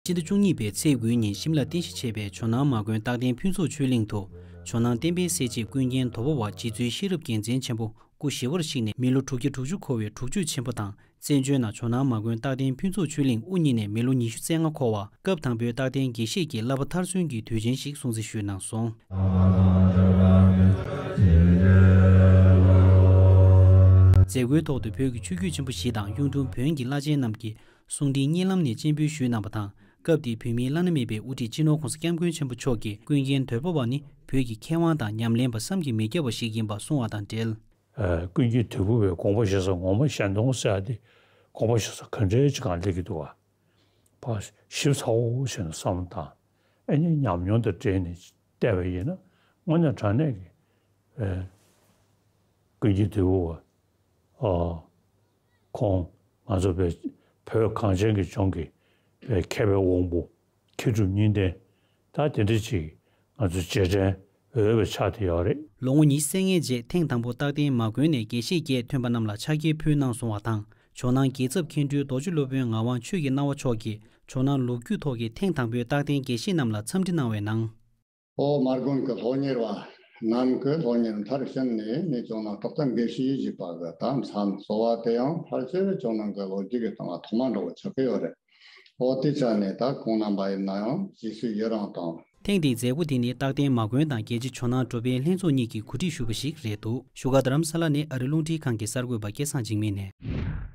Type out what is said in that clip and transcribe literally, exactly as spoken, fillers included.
སྤྱི་ཟླ་བཅུ་གཉིས་པའི་ཚེས་དགུའི་ཉིན་ཤིམ་ལ་རྟེན་གཞི་བྱས་པའི་ཇོ་ནང་མ་དགོན་རྟག་བརྟན་ཕུན་ཚོགས་ཆོས་གླིང་དུ། ཇོ་ནང་བསྟན་པའི་གསལ་བྱེད་ཀུན་མཁྱེན་དོལ་པོ་བ་རྗེ་བཙུན་ཤེས་རབ་རྒྱལ་མཚན་ཆེན་པོ་སྐུ་ཞི་བར་གཤེགས་ནས་མི་ལོ་དྲུག་བརྒྱ་དྲུག་ཅུ་འཁོར་བའི་དྲུག་ཅུ་ཆེན་པོ་དང་། བཙན་བྱོལ་ནང་ཇོ་ནང་མ་དགོན་རྟག་བརྟན་ཕུན་ཚོགས་ཆོས་གླིང་དབུ་བརྙེས་ནས་མི་ལོ་ཉི་ཤུ་རྩ་ལྔ་འཁོར་བ། སྐབས་དང་པོའི་རྟག་བརྟན་དགེ་བཤེས་ཀྱི་བསླབ་པ་མཐར་སོན་གྱི་དུས་ཆེན་ཞིག་སྲུང་བརྩི་ཞུས་གནང་སོང་། མཛད་སྒོའི་ཐོག་ཏུ་བོད་ཀྱི་ཆོས་བརྒྱུད་ཆེན་པོ་བཞི་དང་གཡུང་དྲུང་བོན་གྱི་བླ་ཆེན་རྣམས་ཀྱིས་གསུང་འཕྲིན་བརྙན་ལམ་ནས་སྤྱན་འབུལ་ཞུས་གནང་བ་དང་། སྐབས་དེའི་བོད་མིའི་བླ་ན་མེད་པའི་དབུ་ཁྲིད་སྤྱི་ནོར་༸གོང་ས་༸སྐྱབས་མགོན་ཆེན་པོ་མཆོག་གིས་ཀུན་མཁྱེན་དོལ་པོ་བ་ནི་བོད་ཀྱི་མཁས་དབང་དང་ཉམས་ལེན་པ་བསམ་གྱིས་མི་ཁྱབ་པ་ཞིག་ཡིན་པ་གསུངས་བ་དང་འབྲེལ། ཀུན་མཁྱེན་དོལ་པོ་བའི་དགོངས་པ་ཞེ་ས་ངོ་མ་ཞལ་མཐོང་ཟེར་ཡ་དེ་དགོངས་པ་ཞེ་ས་ག་འདྲའི་ཅིག་གང་སླེབས་ཀྱི་འདུག་བ། ཕར་ཞིབ་ཚགས་པོ་བྱས་ནས་བསམ་བློ་བཏང་། ཨ་ནི་ཉམས་མྱོང་དང་འབྲེལ་ནས་བལྟས་པ་ཡིན་ན་དངོས་གནས་དྲང་གནས་ཀྱི་ཀུན་མཁྱེན་དོལ་པོ་བ། ཨ། ཁོང་ང་ཚོ་བོད་བོད་གངས་ཅན་གྱི་ལྗོངས་ཀྱི་མཁས་པའི་དབང་པོ། མཁས་གྲུབ་གཉིས་ལྡན། ད་དེ་འདྲ་ཅིག་ང་ཚོ་རྗེས་དྲན་འོས་པ་ཆགས་བསྡད་ཡོད་རེད། ལོ་ངོ་ཉི་ཤུ་རྩ་ལྔའི་རྗེས་ཐེངས་དང་པོ་རྟག་བརྟན་མ་དགོན་ནས་དགེ་བཤེས་བརྒྱད་ཐོན་པ་རྣམས་ལ་ཕྱག་འཁྱེར་ཕུལ་གནང་སོང་བ་དང་། ཇོ་ནང་རྒྱལ་ཚབ་མཁན་སྤྲུལ་རྡོ་རྗེ་སློབ་དཔོན་ངག་དབང་ཆོས་ཀྱི་སྣང་བ་མཆོག་གིས་ཇོ་ནང་ལོ་རྒྱུས་ཐོག་གི་ཐེངས་དང་པོའི་རྟག་བརྟན་དགེ་བཤེས་རྣམས་ལ་འཚམས་འདྲི་གནང་བའི་ནང་། ཨོ་མ་དགོན་གྱི་སློབ་གཉེར་བ་རྣམས་ཀྱིས་སློབ་གཉེར་མཐར་ཕྱིན་ནས་ནི་ཇོ་ནང་རྟག་བརྟན་དགེ་བཤེས་ཡིད་བཞིན་པ་གི་དམ་མཚམས་གསོལ་བ་དེ་ཡང་ཕལ་ཆེར་ཇོ་ནང་གི་ལོ་རྒྱུས་ཀྱི་སྟེང་ལ་ཐོག་མ་འདྲ་བོ་ཆགས་ཀྱི་ཡོད་རེད། ཨོ་དེ་ཆ་ནས་ད་ཁོང་རྣམ་པ་ཡིན་ན་ཡང་རྗེས་སུ་ཡི་རང་དང་། ཐེངས་འདིའི་མཛད་སྒོ་དེ་ནི་རྟག་བརྟན་མ་དགོན་དང་རྒྱལ་སྤྱི་ཇོ་ནང་འགྲོ་ཕན་ལྷན་ཚོགས་གཉིས་ཀྱིས་གོ་སྒྲིག་ཞུས་པ་ཞིག་རེད་འདུག་བཞུགས་སྒར་རྡ་རམ་ས་ལ་ནས་ཨ་རི་རླུང་འཕྲིན་ཁང་གི་གསར་འགོད་པ་སྐལ་བཟང་འཇིགས་མེད་ནས།